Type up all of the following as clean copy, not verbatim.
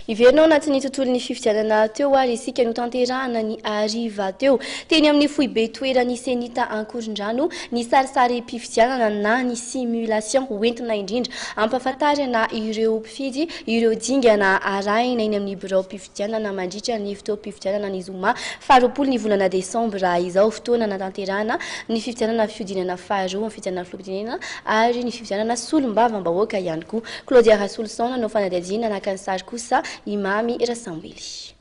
Hiverina ao anatin'ny tontolon'ny fifidianana teo ary isika notanterahana ny hariva teo. Teny amin'ny foibe toeran'ny Cenit Ankorondrano ny sarisarim-pifidianana na ny simulation hoentina indrindra hampahafantarana ireo mpifidy ireo dingana arahina eny amin'ny biraom-pifidianana mandritra ny fotoam-pifidianana ny zoma faharoapolo ny volana desambra izao, fotoana natanterahana ny fifidianana fihodinana faharoa amin'ny fifidianana filoham-pirenena ary ny fifidianana solombavambahoaka ihany koa. Claudia Rasoloson nanao fanadihadiana naka ny sary kosa i Mamy Rasamboely.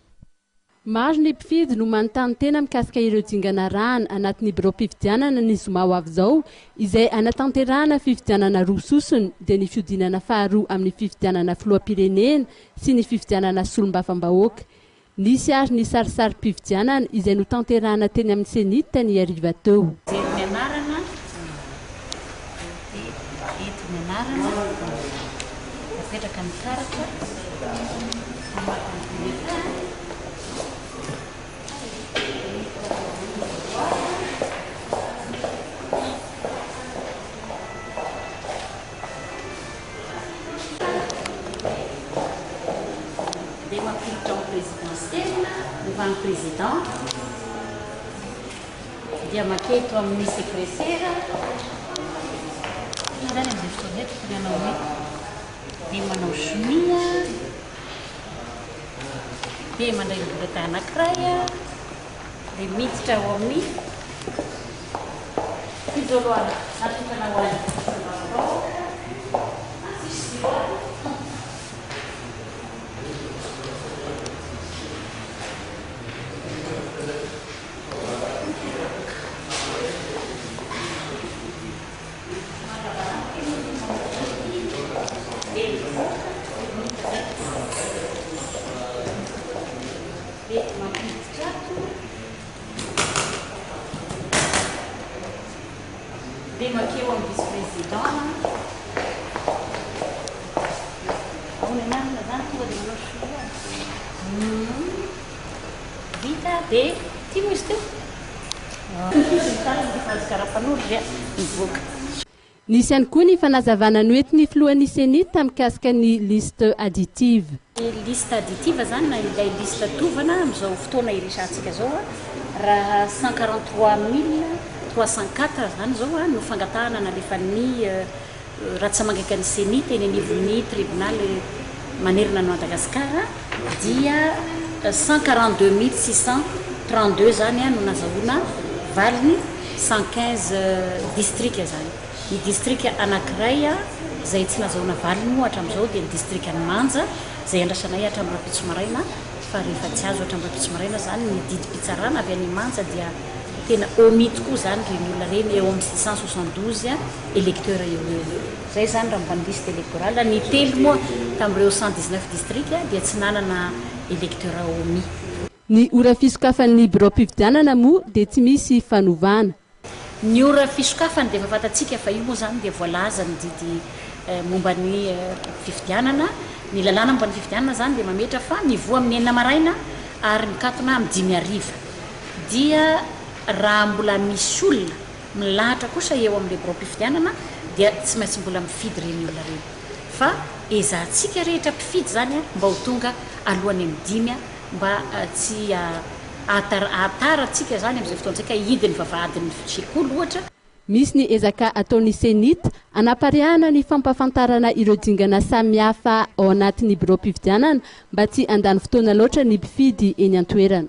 Maro ny mpifidy no manontany tena mikasika ireo dingana arahana anatin'ny biraom-pifidianana ny zoma ho avy izao, izay hanatanterahana fifidianana roa sosony, dia ny fihodinana faharoa amin'ny fifidianana filoham-pirenena sy ny fifidianana solombavambahoaka. Nisy ary ny sarisarim-pifidianana izay notanterahana teny amin'ny Cenit ny hariva teo. Jery ny anarana dia eto ny anarana, apetraka ny karatra, maka ny bulletin. Dia mampiditra ao présidentielle, devant ny président, dia maketo amin'ny secrétaire, inona izany amin'izay fotoana izay tokony hanao hoe, dia manao sonia, dia mandray ny bulletin anankiray, dia miditra ao amin'ny fijoroana natokana ho an'ny solombavambahoaka, tsisy bureau. Dia mankeo amin'ny vice président. Ao ny anarana zany tonga dia manao soa. Vita dia ty moa izy teo. Mifidy ny tanana rehefa azo karapanondro dia mivoaka. Nisy ihany koa ny fanazavana noentin'ny filohan'ny Cenit mikasika ny liste additive. Ny liste additive izany na ilay liste tovana amin'izao fotoana iresahantsika izao raha 143 304 izany izao no fangatahana nalefan'ny ratsamangaikan'ny Cenit eny anivon'ny tribonaly manerana an'i Madagasikara dia 142632 izany no nazahoana valiny 115 distrika izany. Ny distrika anankiray izay tsy nazahoana valiny moa hatramin'izao dia ny distrikan'i Manja izay andrasanay hatramin'ny rahampitso maraina fa rehefa tsy azo hatramin'ny rahampitso maraina izany ny didim-pitsarana avy any Manja dia tena omis tokoa izany ireny olona ireny eo amin'ny 672 électeurs eo ho eo. Izay izany raha momba ny liste électorale. Ny telo moa tamin'ireo 119 distrika dia tsy nanana électeurs omis. Ny ora fisokafan'ny biraom-pifidianana moa dia tsy misy fanovana. Ny ora fisokafany dia efa fantatsika fa io moa izany dia voalazan'ny didy momba ny fifidianana. Ny lalàna momba ny fifidianana izany dia mametra fa mivoha amin'ny enina maraina ary mikatona amin'ny dimy hariva. Dia raha mbola misy olona milahatra kosa eo amin'ilay biraom-pifidianana dia tsy maintsy mbola mifidy ireny olona ireny. Fa ezahantsika rehetra mpifidy izany mba ho tonga alohan'ny amin'ny dimy mba tsy hahatara antsika izany amin'izay fotoana izay ka hihidy ny vavahadin'ny sekoly ohatra. Misy ny ezaka ataon'ny Cenit hanapariahana ny fampahafantarana ireo dingana samihafa ao anatin'ny biraom-pifidianana mba tsy handany fotoana loatra ny mpifidy eny an-toerana.